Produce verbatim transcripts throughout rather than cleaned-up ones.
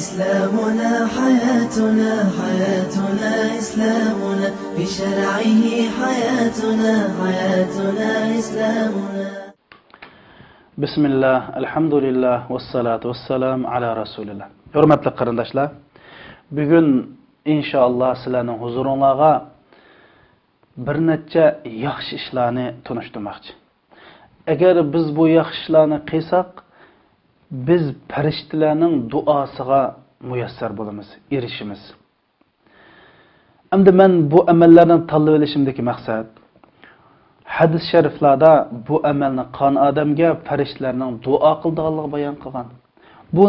إسلامنا حياتنا، حياتنا إسلامنا، بشرعه حياتنا، حياتنا إسلامنا. بسم الله، الحمد لله، والصلاة والسلام على رسول الله. ھۆرمەتلىك قېرىنداشلار، بۈگۈن ئىنشائاللا سىلەرنىڭ ھۇزۇرۇڭلارغا بىر نەچچە ياخشى ئىشلارنى تونۇشتۇرماقچى. ئەگەر بىز بۇ ياخشى ئىشلارنى قىلساق، بىز پەرىشتىلەرنىڭ دۇئاسىغا مۇيەسسەر بولىمىز، ئېرىشىمىز. ئەمدى مەن بۇ ئەمەللەرنى تاللىۋېلىشىمدىكى مەقسەت، ھەدىس شەرىفلاردا بۇ ئەمەلنى قىلغان ئادەمگە پەرىشتىلەرنىڭ دۇئا قىلىدىغانلىقى بايان قىلغان. بۇ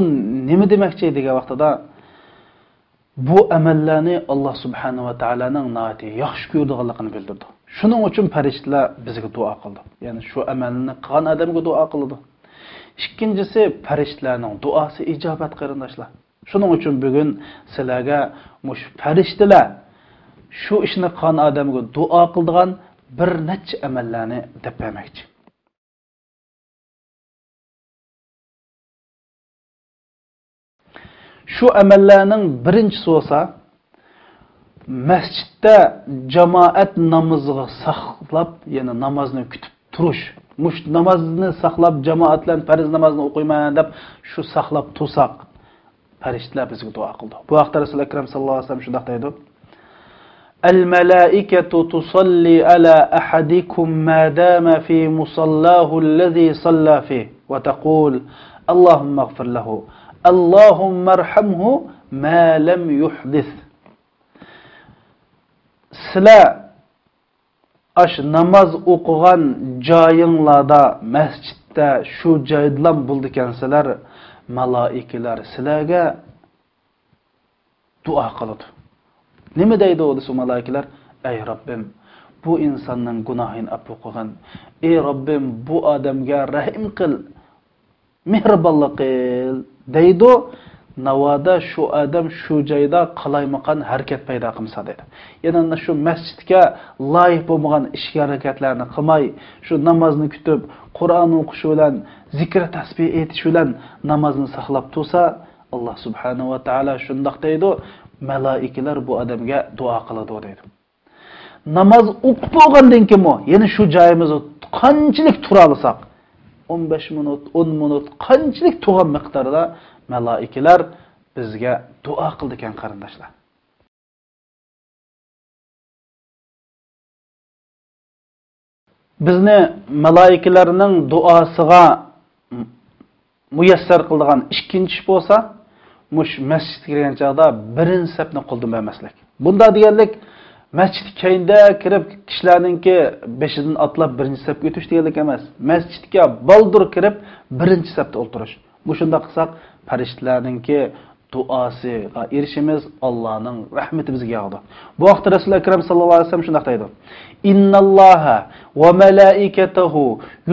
نېمە دېمەكچى دېگەن ۋاقتىدا، بۇ ئەمەللەرنى ئاللا سۇبھانەھۇ ۋە تائالانىڭ ناھايىتى ياخشى كۆرىدىغانلىقىنى بىلدۈرىدۇ. شۇنىڭ ئۈچۈن پەرىشتىلەر بىزگە دۇئا قىلىدۇ. يەنى شۇ ئەمەلنى قىلغان ئادەمگە دۇئا قىلىدۇ. ئىككىنچىسى، پەرىشتىلەرنىڭ دۇئاسى ئىجابەت، قېرىنداشلار. شۇنىڭ ئۈچۈن بۈگۈن سىلەرگە مۇشۇ پەرىشتىلەر شۇ ئىشنى قىلغان ئادەمگە دۇئا قىلىدىغان بىر نەچچە ئەمەللەرنى دەپ بەرمەكچى. شۇ ئەمەللەرنىڭ بىرىنچىسى بولسا، مەسچىتتە جامائەت نامىزىغا ساقلاپ، يەنى نامازنى كۈتۈپ تۇرۇش. مۇشۇ نامازنى ساقلاپ، جامائەت بىلەن پەرز نامازنى ئوقۇيمەن دەپ، شۇ ساقلاپ تۇرساق، پەرىشتىلەر بىزگە دۇئا قىلىدۇ. بۇ ھەقتە رەسۇل ئەكرەم ساللاللاھۇ ئەلەيھى ۋەسەللەم شۇنداق دەيدۇ: الملائكة تصلي على أحدكم ما دام في مصلاه الذي صلى فيه وتقول: اللهم اغفر له، اللهم ارحمه ما لم يحدث. سىلەر ئاش ناماز ئوقۇغان جايىڭلاردا، مەسچىتتە، شۇ جايدىلا بولىدىكەنسىلەر، مالائىكىلەر سىلەرگە دۇئا قىلىدۇ. نېمە دەيدۇ دېسە، مالائىكىلەر: ئەي رەببىم، بۇ ئىنساننىڭ گۇناھىنى ئەپۇ قىلغىن. ئەي رەببىم، بۇ ئادەمگە رەھىم قىل، مېھرىبانلىق قىل دەيدۇ. ناۋادا شۇ ئادەم شۇ جايدا قالايمىقان ھەرىكەت پەيدا قىلمىسا دەيدۇ. يەنى شۇ مەسچىتكە لايىق بولمىغان ئىش ھەرىكەتلەرنى قىلماي، شۇ نامازنى كۈتۈپ، قۇرئان ئوقۇش بىلەن، زىكىر تەسبىھ ئېيتىش بىلەن نامازنى ساقلاپ تۇرسا، ئاللا سۇبھانەھۇ ۋە تائالا شۇنداق دەيدۇ، مالائىكىلەر بۇ ئادەمگە دۇئا قىلىدۇ دەيدۇ. ناماز ئوقۇپ بولغاندىن كېيىنمۇ يەنە شۇ جايىمىزدا قانچىلىك تۇرالىساق، ئون بەش مىنۇت، ئون مىنۇت، قانچىلىك تۇرغان مىقداردا مالائىكىلەر بىزگە دۇئا قىلىدىكەن، قېرىنداشلار. بىزنى مالائىكىلەرنىڭ دۇئاسىغا مۇيەسسەر قىلىدىغان ئىككىنچى ئىش بولسا، مۇشۇ مەسچىتكە كىرگەن چاغدا بىرىنچى سەپنى قولدىن بەرمەسلىك. بۇنداق دېگەنلىك، مەسچىتكە كەينىدە كىرىپ، كىشىلەرنىڭكى بېشىدىن ئاتلاپ بىرىنچى سەپكە ئۆتۈش دېگەنلىك ئەمەس. مەسچىتكە بالدۇر كىرىپ، بىرىنچى سەپتە ئولتۇرۇش. مۇشۇنداق قىلساق، پەرىشتىلەرنىڭكى دۇئاسىغا ئېرىشىمىز، ئاللانىڭ رەھمىتى بىزگە ياغىدۇ. بۇ ھەقتە رەسۇل ئەكرەم ساللاللاھۇ ئەلەيھى ۋەسەللەم شۇنداق دەيدۇ: إن الله وملائكته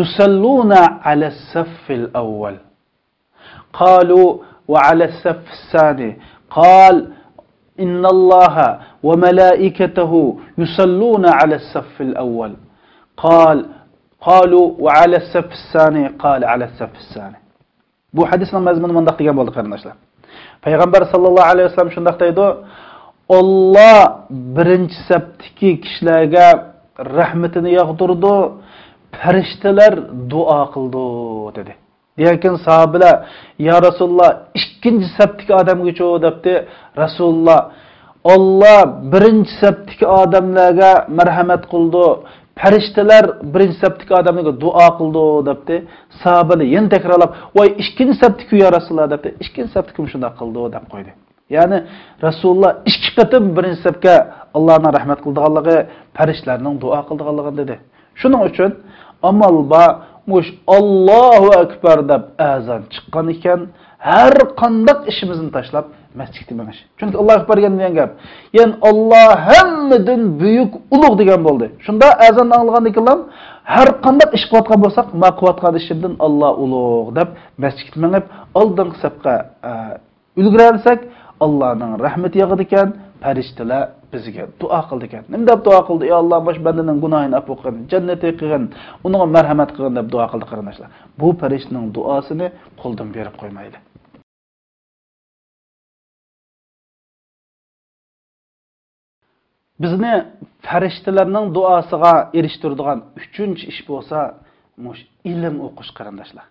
يصلون على الصف الأول. قالوا: وعلى الصف الثاني؟ قال: إن الله وملائكته يصلون على الصف الأول. قال، قالوا: وعلى الصف الثاني؟ قال: على الصف الثاني. بۇ ھەدىسنىڭ مەزمۇنى مۇنداق دېگەن بولدى، قېرىنداشلار. پەيغەمبەر ساللاللاھۇ ئەلەيھى ۋەسەللەم شۇنداق دەيدۇ: ئاللا بىرىنچى سەپتىكى كىشىلەرگە رەھمىتىنى ياغدۇرىدۇ، پەرىشتىلەر دۇئا قىلىدۇ، دېدى. دېگەنكىن ساھابىلەر: يا رەسۇلاللا، ئىككىنچى سەپتىكى ئادەمگىچۇ؟ دەپتۇ. رەسۇلاللا: ئاللا بىرىنچى سەپتىكى ئادەملەرگە مەرھەمەت قىلىدۇ، پەرىشتىلەر بىرىنچى سەپتىكى ئادەملەرگە دۇئا قىلىدۇ، دەپتۇ. ساھابىلەر يەنە تەكرارلاپ: ۋاي، ئىككىنچى سەپتىكى يا رەسۇلاللا، دەپتۇ. ئىككىنچى سەپتىكىمۇ شۇنداق قىلىدۇ، دەپ قويدى. يەنى رەسۇلاللا ئىككى قېتىم بىرىنچى سەپكە ئاللانىڭ رەھمەت قىلىدىغانلىقى، پەرىشتىلەرنىڭ دۇئا قىلىدىغانلىقىنى دېدى. شۇنىڭ ئۈچۈن ئامال بار، مۇش «ئاللاھۇ ئەكبەر» دەپ ئەزان چىققان ئىكەن، ھەر قانداق ئىشىمىزنى تاشلاپ مەسچىتكە مېڭىش. چۈنكى «ئاللاھۇ ئەكبەر» دېگەن، دېگەن گەپ. يەنى «ئاللا ھەممىدىن بۈيۈك، ئۇلۇغ» دېگەن بولدى. شۇندا ئەزاننى ئاڭلىغاندىن كېيىنلا ھەر قانداق ئىش قىلىۋاتقان بولساق، ما قىلىۋاتقان ئىشىمدىن «ئاللا ئۇلۇغ» دەپ مەسچىتكە مېڭىپ، ئالدىنقى سەپقە، ئە، ئۈلگۈرەلىسەك، ئاللانىڭ رەھمىتى ياغىدىكەن، پەرىشتىلەر بىزگە دۇئا قىلىدىكەن. نېمە دەپ دۇئا قىلدى؟ «يا ئاللا، مۇشۇ بەندىنىڭ گۇناھىنى ئەپۇ قىلغىن، جەننىتى قىلغىن، ئۇنىڭغا مەرھەمەت قىلغىن» دەپ دۇئا قىلدى، قېرىنداشلار. بۇ پەرىشتىنىڭ دۇئاسىنى قولدىن بېرىپ قويمايلى. بىزنى پەرىشتىلەرنىڭ دۇئاسىغا ئېرىشتۈرىدىغان ئۈچىنچى ئىش بولسا، مۇشۇ ئىلىم ئوقۇش، قېرىنداشلار.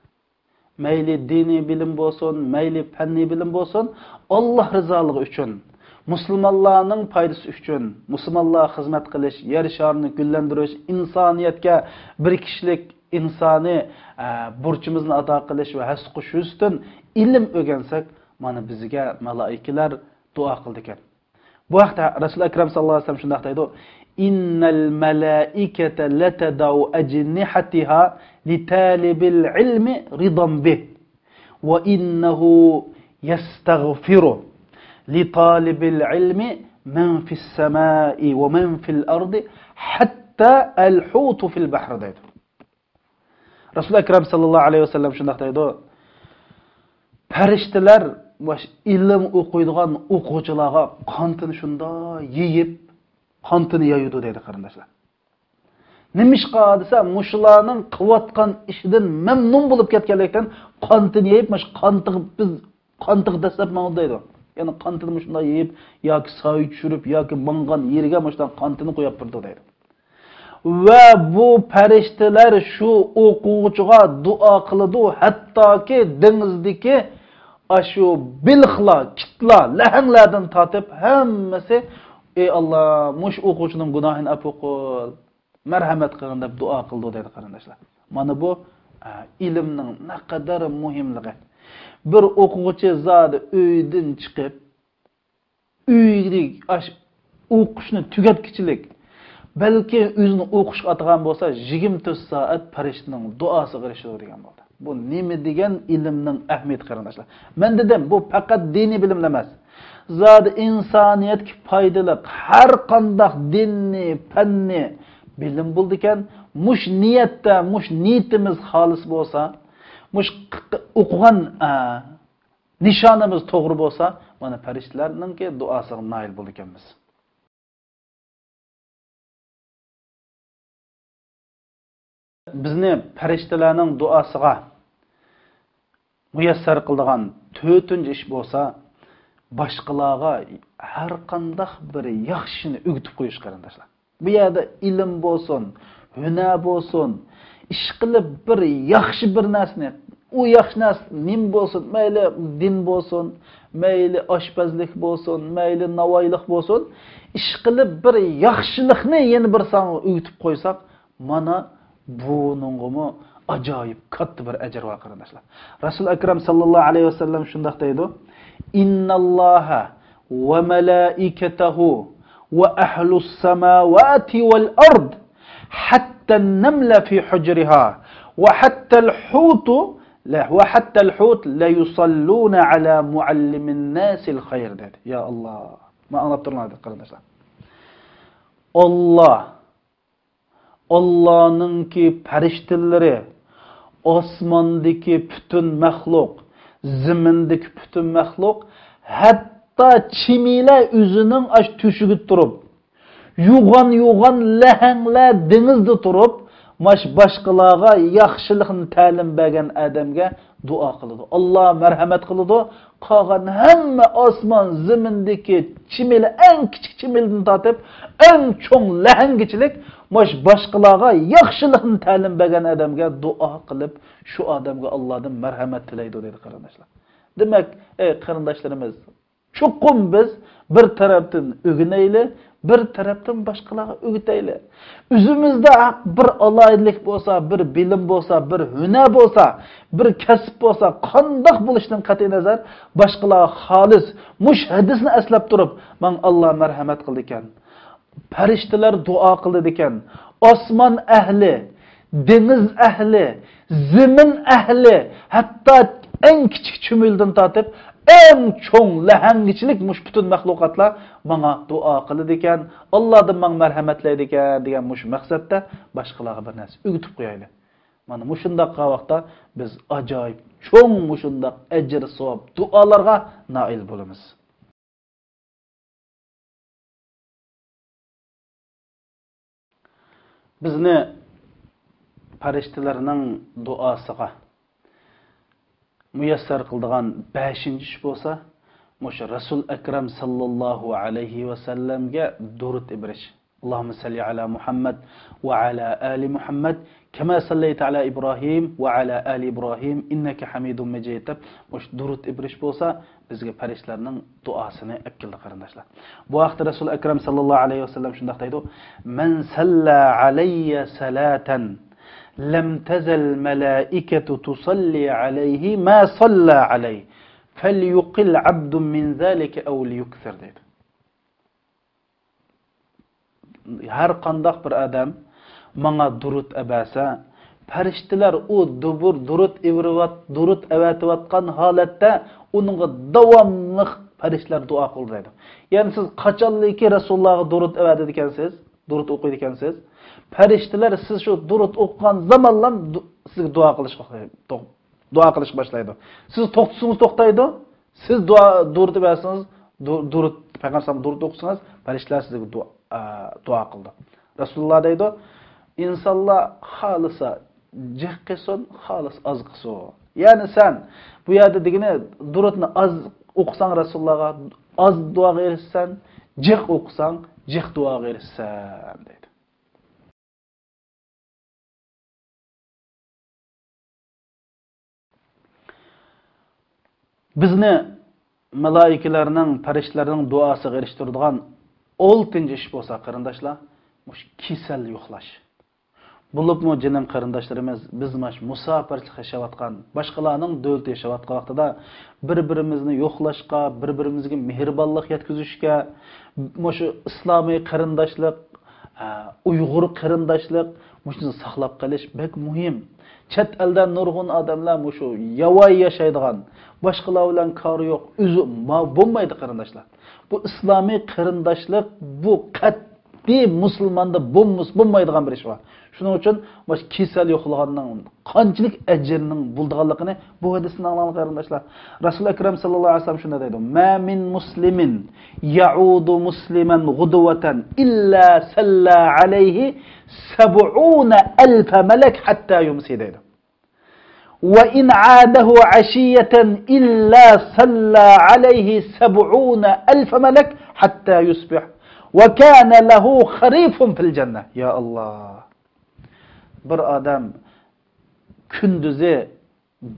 مەيلى دىنىي بىلىم بولسۇن، مەيلى پەننىي بىلىم بولسۇن، ئاللا رىزالىقى ئۈچۈن، مۇسۇلمانلارنىڭ پايدىسى ئۈچۈن، مۇسۇلمانلارغا خىزمەت قىلىش، يەر شارىنى گۈللەندۈرۈش، ئىنسانىيەتكە بىر كىشىلىك ئىنسانىي، ئە، بۇرچىمىزنى ئادا قىلىش ۋە ھەسسە قوشۇش يۈزىسىدىن ئىلىم ئۆگەنسەك، مانا بىزگە مالائىكىلەر دۇئا قىلىدىكەن. بۇ ھەقتە رەسۇل ئەكرەم ساللاللاھۇ ئەلەيھى ۋەسەللەم شۇنداق دەيدۇ: «إن الملائكة لتضع أجنحتها لطالب العلم رضا به، وإنه يستغفر لطالب العلم من في السماء ومن في الأرض حتى الحوت في البحر» دەيدۇ. رەسۇل ئەكرەم ساللاللاھۇ ئەلەيھى ۋەسەللەم شۇنداق دەيدۇ: «پەرىشتىلەر مۇشۇ ئىلىم ئوقۇيدىغان ئوقۇغۇچىلارغا قانىتىنى شۇنداق يېيىپ، قانىتىنى يايىدۇ» دەيدۇ، قېرىنداشلار. نېمىشقا دېسە، مۇشۇلارنىڭ قىلىۋاتقان ئىشىدىن مەمنۇن بولۇپ كەتكەنلىكتىن، قانىتىنى يېيىپ، مانا شۇ قانىتىغا بىز، قانىتىغا دەسسەپ ماڭىدۇ دەيدۇ. يەنى قانىتىنى مۇشۇنداق يېيىپ، ياكى سايە چۈشۈرۈپ، ياكى ماڭغان يېرىگە مۇشۇنداق قانىتىنى قويۇپ بېرىدۇ دەيدۇ. ۋە بۇ پەرىشتىلەر شۇ ئوقۇغۇچىغا دۇئا قىلىدۇ، ھەتتاكى دېڭىزدىكى ئاشۇ بېلىقلار، كىتلار، لەھەڭلەردىن تارتىپ ھەممىسى، ئى ئاللا، مۇشۇ ئوقۇغۇچىنىڭ گۇناھىنى ئەپۇ قىل، مەرھەمەت قىلغىن دەپ دۇئا قىلىدۇ دەيدۇ، قېرىنداشلار. مانا بۇ، ئە، ئىلىمنىڭ نەقەدەر مۇھىملىقى. بىر ئوقۇغۇچى زادى ئۆيدىن چىقىپ، ئۆيدىكى ئاش-، ئوقۇشنى تۈگەتكۈچىلىك، بەلكى ئۆزىنى ئوقۇشقا ئاتىغان بولسا، يىگىرمە تۆت سائەت پەرىشتىنىڭ دۇئاسىغا ئېرىشىدۇ دېگەن بولدى. بۇ نېمە دېگەن ئىلىمنىڭ ئەھمىيىتى، قېرىنداشلار؟ مەن دېدىم، بۇ پەقەت دىنىي بىلىملا ئەمەس. زادى ئىنسانىيەتكە پايدىلىق ھەر قانداق دىننى، پەننى بىلىم بولىدىكەن. مۇش نىيەتتە، مۇش نىيىتىمىز خالىس بولسا، مۇش ق-، ق-، ئوقۇغان، ئە، نىشانىمىز توغرا بولسا، مانا پەرىشتىلەرنىڭكى دۇئاسىغا نائىل بولىدىكەنمىز. بىزنى پەرىشتىلەرنىڭ دۇئاسىغا مۇيەسسەر قىلىدىغان تۆتىنچى ئىش بولسا، باشقىلارغا ھەر قانداق بىر ياخشىنى ئۆگىتىپ قويۇش، قېرىنداشلار. بۇ يەردە ئىلىم بولسۇن، ھۈنەر بولسۇن، ئىشقىلىپ بىر ياخشى بىر نەرسىنى، ئۇ ياخشى نەرسە نېمە بولسۇن، مەيلى دىن بولسۇن، مەيلى ئاشپەزلىك بولسۇن، مەيلى ناۋايلىق بولسۇن، ئىشقىلىپ بىر ياخشىلىقنى يەنە بىر ساڭا ئۆگىتىپ قويساق، مانا بۇنىڭغىمۇ ئاجايىپ كاتتا بىر ئەجىر بار، قېرىنداشلار. رەسۇل ئەكرەم ساللاللاھۇ ئەلەيھى ۋەسەللەم شۇنداق دەيدۇ: إن الله وملائكته وأهل السماوات والأرض حتى النمل في حجرها وحتى الحوت، لا، وحتى الحوت ليصلون على معلم الناس الخير دېدى. يا ئاللا. مانا ئاڭلاپ تۇرۇڭلار، قېرىنداشلار. ئاللا، ئاللانىڭكى پەرىشتىلىرى، ئاسماندىكى پۈتۈن مەخلۇق، زېمىندىكى پۈتۈن مەخلۇق، ھەتتا چىمىلە ئۆزىنىڭ ئاش تۆشۈكىدە تۇرۇپ، يوغان-يوغان لەھەڭلەر دېڭىزدا تۇرۇپ، ماش باشقىلارغا ياخشىلىقنى تەلىم بەرگەن ئادەمگە دۇئا قىلىدۇ. ئاللا مەرھەمەت قىلىدۇ. قالغان ھەممە ئاسمان زېمىندىكى چىمىلە، ئەڭ كىچىك چىمىلىدىن تارتىپ، ئەڭ چوڭ لەھەڭگىچىلىك ماش باشقىلارغا ياخشىلىقنى تەلىم بەرگەن ئادەمگە دۇئا قىلىپ، شۇ ئادەمگە ئاللادىن مەرھەمەت تىلەيدۇ، دەيدۇ، قېرىنداشلار. دېمەك، ئەي قېرىنداشلىرىمىز، چوقۇم بىز بىر تەرەپتىن ئۆگىنەيلى، بىر تەرەپتىن باشقىلارغا ئۆگىتەيلى. ئۆزىمىزدە بىر ئالاھىدىلىك بولسا، بىر بىلىم بولسا، بىر ھۈنەر بولسا، بىر كەسىپ بولسا، قانداق بولۇشىدىن قەتئىينەزەر، باشقىلارغا خالىس مۇش ھەدىسنى ئەسلەپ تۇرۇپ، ماڭا ئاللا مەرھەمەت قىلىدىكەن، پەرىشتىلەر دۇئا قىلىدىكەن، ئاسمان ئەھلى، دېڭىز ئەھلى، زېمىن ئەھلى، ھەتتا ئەڭ كىچىك چۈمۈلىدىن تارتىپ، ئەڭ چوڭ لەھەڭگىچىلىك مۇشۇ پۈتۈن مەخلۇقاتلار ماڭا دۇئا قىلىدىكەن، ئاللادىن ماڭا مەرھەمەت تىلەيدىكەن دېگەن مۇشۇ مەقسەتتە باشقىلارغا بىر نەرسە ئۆگىتىپ قويايلى. مانا مۇشۇنداق ۋاقىتتا بىز ئاجايىپ چوڭ مۇشۇنداق ئەجىر، ساۋاب، دۇئالارغا نائىل بولىمىز. بىزنى پەرىشتىلەرنىڭ دۇئاسىغا مۇيەسسەر قىلىدىغان بەشىنچى ئىش بولسا، مۇشۇ رەسۇل ئەكرەم ساللاللاھۇ ئەلەيھى ۋەسەللەمگە دۇرۇت ئېبىرىش. اللهم صل على محمد وعلى آل محمد كما صليت على إبراهيم وعلى آل إبراهيم إنك حميد مجيد دەپ مۇشۇ دۇرۇت ئېبىرىش بولسا، بىزگە پەرىشتىلەرنىڭ دۇئاسىنى ئەپ كەلدى، قېرىنداشلار. بۇ ھەقتە رەسۇل ئەكرەم ساللاللاھۇ ئەلەيھى ۋەسەللەم شۇنداق دەيدۇ: من صلى علي صلاة لم تزل ملائكة تصلي عليه ما صلى علي، فليقل عبد من ذلك أو ليكثر دەيدۇ. ھەر قانداق بىر ئادەم ماڭا دۇرۇت ئەۋەتسە، پەرىشتىلەر ئۇ دۇبۇر دۇرۇت ئېۋىرىۋات-، دۇرۇت ئەۋەتىۋاتقان ھالەتتە ئۇنىڭغا داۋاملىق پەرىشتىلەر دۇئا قىلىدۇ دەيدۇ. يەنى سىز قاچانلىكى رەسۇلۇللاغا دۇرۇت ئەۋەتىدىكەنسىز، دۇرۇت ئوقۇيدىكەنسىز، پەرىشتىلەر سىز شۇ دۇرۇت ئوقۇغان زامانلا دۇ-، سىزگە دۇئا قىلىشقا، دۇئا قىلىشقا باشلايدۇ. سىز توختىسىڭىز توختايدۇ، سىز دۇئا، دۇرۇت بەرسىڭىز، دۇ-، دۇرۇت، پەيغەمبەر دۇرۇت ئوقۇسىڭىز، پەرىشتىلەر سىزگە دۇئا، ئە، دۇئا قىلىدۇ. رەسۇلۇللا دەيدۇ، ئىنسانلار خالىسا جىق قىلسۇن، خالىسا ئاز قىلسۇن. يەنى سەن بۇ يەردە دېگىنى، دۇرۇتنى ئاز ئوقۇساڭ رەسۇلۇللاغا، ئاز دۇئاغا ئېرىشىسەن، جىق ئوقۇساڭ، جىق دۇئاغا ئېرىشىسەن دەيدۇ. بىزنى مالائىكىلەرنىڭ، پەرىشتىلەرنىڭ دۇئاسىغا ئېرىشتۈرىدىغان ئالتىنچى ئىش بولسا، قېرىنداشلار، مۇشۇ كېسەل يوقلاش. بولۇپمۇ جېنىم قېرىنداشلىرىمىز، بىز ماش مۇساپىرچىلىق ياشاۋاتقان، باشقىلارنىڭ دۆلىتىدە ياشاۋاتقان ۋاقتىدا بىر-بىرىمىزنى يوقلاشقا، بىر-بىرىمىزگە مېھرىبانلىق يەتكۈزۈشكە، مۇشۇ ئىسلامىي قېرىنداشلىق، ئە، ئۇيغۇر قېرىنداشلىق، مۇشۇنى ساقلاپ قېلىش بەك مۇھىم. چەت ئەلدە نۇرغۇن ئادەملەر مۇشۇ ياۋايى ياشايدىغان، باشقىلار بىلەن كارى يوق، ئۆزى ما-، بولمايدۇ، قېرىنداشلار. بۇ ئىسلامىي قېرىنداشلىق، بۇ قەتئىي مۇسۇلماندا بولمىس-، بولمايدىغان بىر ئىش بار. شۇنىڭ ئۈچۈن مۇشۇ كېسەل يوقلىغاننىڭ قانچىلىك ئەجرىنىڭ بولىدىغانلىقىنى بۇ ھەدىستىن ئاڭلاڭلار، قېرىنداشلار. رەسۇل ئەكرەم ساللاللاھۇ ئەلەيھى ۋەسەللەم شۇنداق دەيدۇ: ما من مسلم يعود مسلما غدوة إلا صلى عليه سبعون ألف ملك حتى يمسي دەيدۇ. وإن عاده عشية إلا صلى عليه سبعون ألف ملك حتى يصبح وكان له خريف في الجنة. يا الله. بىر ئادەم كۈندۈزى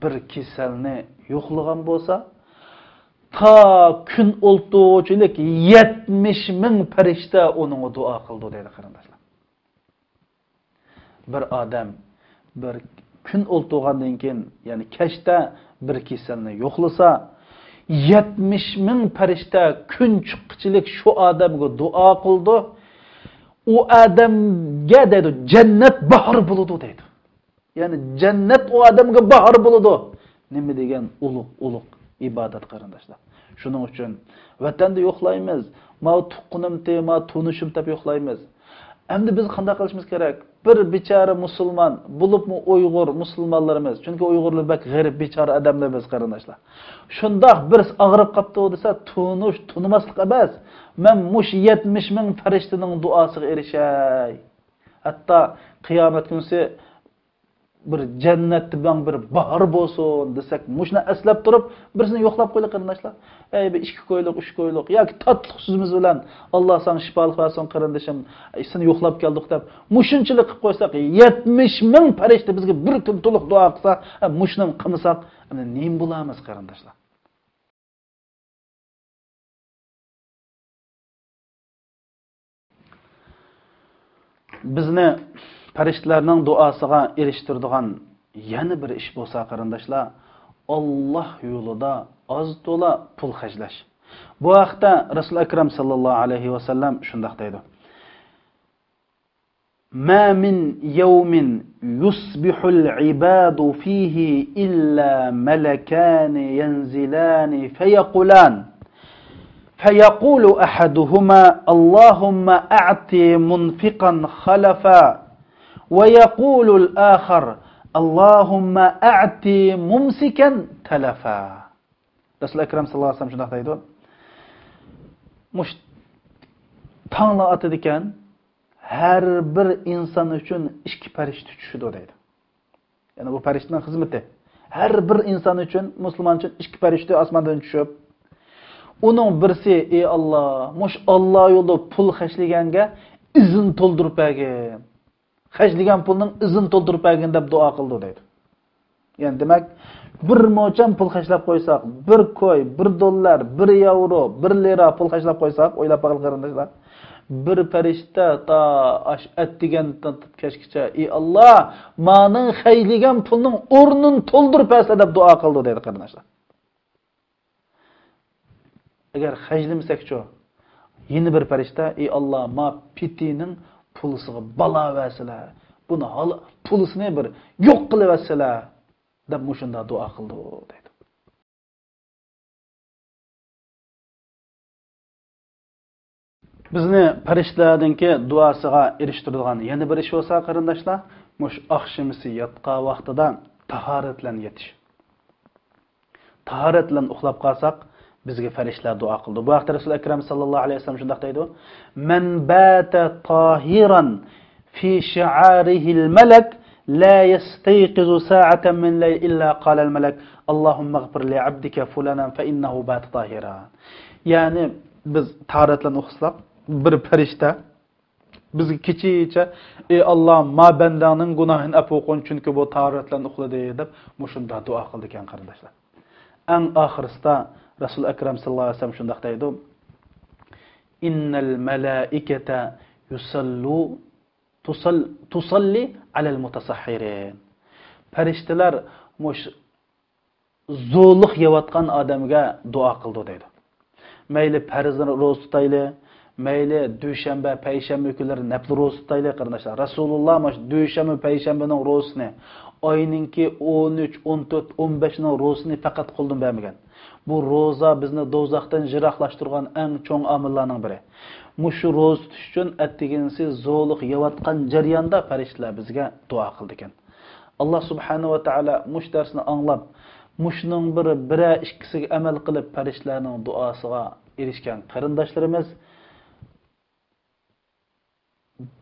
بىر كېسەلنى يوقلىغان بولسا، تا كۈن ئولتۇرغۇچىلىك يەتمىش مىڭ پەرىشتە ئۇنىڭغا دۇئا قىلىدۇ دەيدۇ، قېرىنداشلار. بىر ئادەم بىر كۈن ئولتۇرغاندىن كېيىن، يەنى كەچتە بىر كېسەلنى يوقلىسا، يەتمىش مىڭ پەرىشتە كۈن چىققىچىلىك شۇ ئادەمگە دۇئا قىلىدۇ. ئۇ ئادەمگە دەيدۇ، جەننەت باھار بولىدۇ دەيدۇ. يەنى جەننەت ئۇ ئادەمگە باھار بولىدۇ. نېمە دېگەن ئۇلۇغ، ئۇلۇغ ئىبادەت، قېرىنداشلار. شۇنىڭ ئۈچۈن ۋەتەندە يوقلايمىز، ماۋۇ تۇغقىنىمتى، ماۋۇ تونۇشۇم دەپ يوقلايمىز. ئەمدى بىز قانداق قىلىشىمىز كېرەك؟ بىر بىچارە مۇسۇلمان، بولۇپمۇ ئۇيغۇر مۇسۇلمانلىرىمىز، چۈنكى ئۇيغۇرلار بەك غېرىب، بىچارە ئادەملەر بىز، قېرىنداشلار. شۇنداق بىرسى ئاغرىپ قاپتۇ دېسە، تونۇش، تونۇماسلىق ئەمەس. مەن مۇشۇ يەتمىش مىڭ پەرىشتىنىڭ دۇئاسىغا ئېرىشەي. ھەتتا قىيامەت كۈنسى بىر جەننەتتە ماڭا بىر باھار بولسۇن دېسەك، مۇشۇنى ئەسلەپ تۇرۇپ، بىرسىنى يوقلاپ قويىلى، قېرىنداشلار. ئەي، بىر ئىككى كويلۇق، ئۈچ كويلۇق ياكى تاتلىق سۆزىمىز بىلەن، «ئاللا ساڭا شىپالىق بەرسۇن، قېرىندىشىم، سېنى يوقلاپ كەلدۇق» دەپ، مۇشۇنچىلىك قىلىپ قويساق، يەتمىش مىڭ پەرىشتە بىزگە بىر كۈن تولۇق دۇئا قىلسا، ھە، مۇشۇنى قىلمىساق، ئەمدى نېمە بولامىز، قېرىنداشلار؟ بىزنى پەرىشتىلەرنىڭ دۇئاسىغا ئېرىشتۈرىدىغان يەنە بىر ئىش بولسا، قېرىنداشلار، ئاللا يولىدا ئاز تولا پۇل خەجلەش. بۇ ھەقتە رەسۇل ئەكرەم ساللاللاھۇ ئەلەيھى ۋەسەللەم شۇنداق دەيدۇ: ما من يوم يصبح العباد فيه إلا ملكان ينزلان فيقولان، فيقول أحدهما: اللهم أعط منفقا خلفا، ويقول الآخر: اللهم أعط ممسكا تلفا. رەسۇل ئەكرەم ساللاللاھۇ ئەلەيھى ۋەسەللەم شۇنداق دەيدۇ. مۇشۇ تاڭلا ئاتىدىكەن، ھەر بىر ئىنسان ئۈچۈن ئىككى پەرىشتە چۈشىدۇ دەيدۇ. يەنى بۇ پەرىشتىنىڭ خىزمىتى. ھەر بىر ئىنسان ئۈچۈن، مۇسۇلمان ئۈچۈن ئىككى پەرىشتە ئاسماندىن چۈشۈپ، ئۇنىڭ بىرسى، ئى ئاللا، مۇش ئاللا يولىدا پۇل خەجلىگەنگە ئىزىن تولدۇرۇپ بەرگىن. خەجلىگەن پۇلنىڭ ئىزىنى تولدۇرۇپ بەرگىن دەپ دۇئا قىلىدۇ دەيدۇ. يەنى دېمەك، بىر موچەن پۇل خەجلەپ قويساق، بىر كوي، بىر دوللار، بىر ياۋرو، بىر لىرا پۇل خەجلەپ قويساق، ئويلاپ باقىڭ قېرىنداشلار. بىر پەرىشتە تا ئاش ئەتىگەندىن تارتىپ كەچكىچە، ئى ئاللا، مانىڭ خەجلىگەن پۇلنىڭ ئورنىنى تولدۇرۇپ بەرسە دەپ دۇئا قىلىدۇ دەيدۇ قېرىنداشلار. ئەگەر خەجلىمىسەكچۇ؟ يەنە بىر پەرىشتە، ئى ئاللا، ما پىتىنىڭ پۇلىسىغا بالا بەرسىلە، بۇنى ھال-، پۇلىسىنى بىر يوق قىلىۋەتسىلە، دەپ مۇشۇنداق دۇئا قىلىدۇ دەيدۇ. بىزنى پەرىشتىلەرنىڭكى دۇئاسىغا ئېرىشتۈرىدىغان يەنە بىر ئىش بولسا، قېرىنداشلار، مۇشۇ ئاخشىمىسى ياتقان ۋاقتىدا تاھارەت بىلەن يېتىش. تاھارەت بىلەن ئۇخلاپ قالساق، بىزگە پەرىشتىلەر دۇئا قىلىدۇ. بۇ ھەقتە رەسۇل ئەكرەم ساللاللاھۇ ئەلەيھى ۋەسەللەم شۇنداق دەيدۇ: مەن بەتە تاھىران في شعاره الملك لا يستيقظ ساعة من الليل إلا قال الملك اللهم اغفر لعبدك فلانا فإنه بات طاهرا. يەنى بىز تاھارەت بىلەن ئۇخلىساق، بىر پەرىشتە بىزگە كېچىچە، ئى ئاللا، ما بەندەڭنىڭ گۇناھىنى ئەپۇ قىلغىن، چۈنكى بۇ تاھارەت بىلەن ئۇخلىدى، دەپ مۇشۇنداق دۇئا قىلىدىكەن قېرىنداشلار. ئەڭ ئاخىرسىدا رەسۇل ئەكرەم ساللاللاھۇ ئەلەيھى ۋەسەللەم شۇنداق دەيدۇ: إن الملائكة يصلوا تصل- تصلي على المتسحرين. پەرىشتىلەر مۇش زورلۇق يەۋاتقان ئادەمگە دۇئا قىلىدۇ دەيدۇ. مەيلى پەرز روزا تۇتايلى، مەيلى دۈشەنبە، پەيشەنبە كۈنلىرى نەپلى روزا تۇتايلى قېرىنداشلار. رەسۇلۇللا مانا شۇ دۈشەنبە، پەيشەنبىنىڭ روزىسىنى، ئاينىڭكى ئون ئۈچ، ئون تۆت، ئون بەشنىڭ روزىسىنى پەقەت قولدىن بەرمىگەن. بۇ روزا بىزنى دوزاختىن يىراقلاشتۇرغان ئەڭ چوڭ ئامىللارنىڭ بىرى. مۇشۇ روزا تۇتۇش ئۈچۈن ئەتىگىنىسى زورلۇق يەۋاتقان جەرياندا پەرىشتىلەر بىزگە دۇئا قىلىدىكەن. ئاللا سۇبھانەھۇ ۋە تائالا مۇشۇ دەرسنى ئاڭلاپ، مۇشۇنىڭ بىر، بىرە ئىككىسىگە ئەمەل قىلىپ، پەرىشتىلەرنىڭ دۇئاسىغا ئېرىشكەن قېرىنداشلىرىمىز،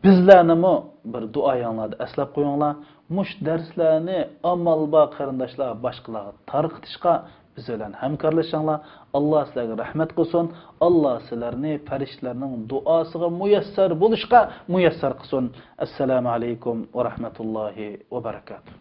بىزلەرنىمۇ بىر دۇئايىڭلاردا ئەسلەپ قويۇڭلار. مۇشۇ دەرسلەرنى ئامال بار قېرىنداشلار باشقىلارغا تارقىتىشقا بىز بىلەن ھەمكارلىشىڭلار. ئاللا سىلەرگە رەھمەت قىلسۇن. ئاللا سىلەرنى پەرىشتىلەرنىڭ دۇئاسىغا مۇيەسسەر بولۇشقا مۇيەسسەر قىلسۇن. ئەسسالامۇ ئەلەيكۇم ۋە رەھمەتۇللاھى ۋە بەرىكاتۇھ.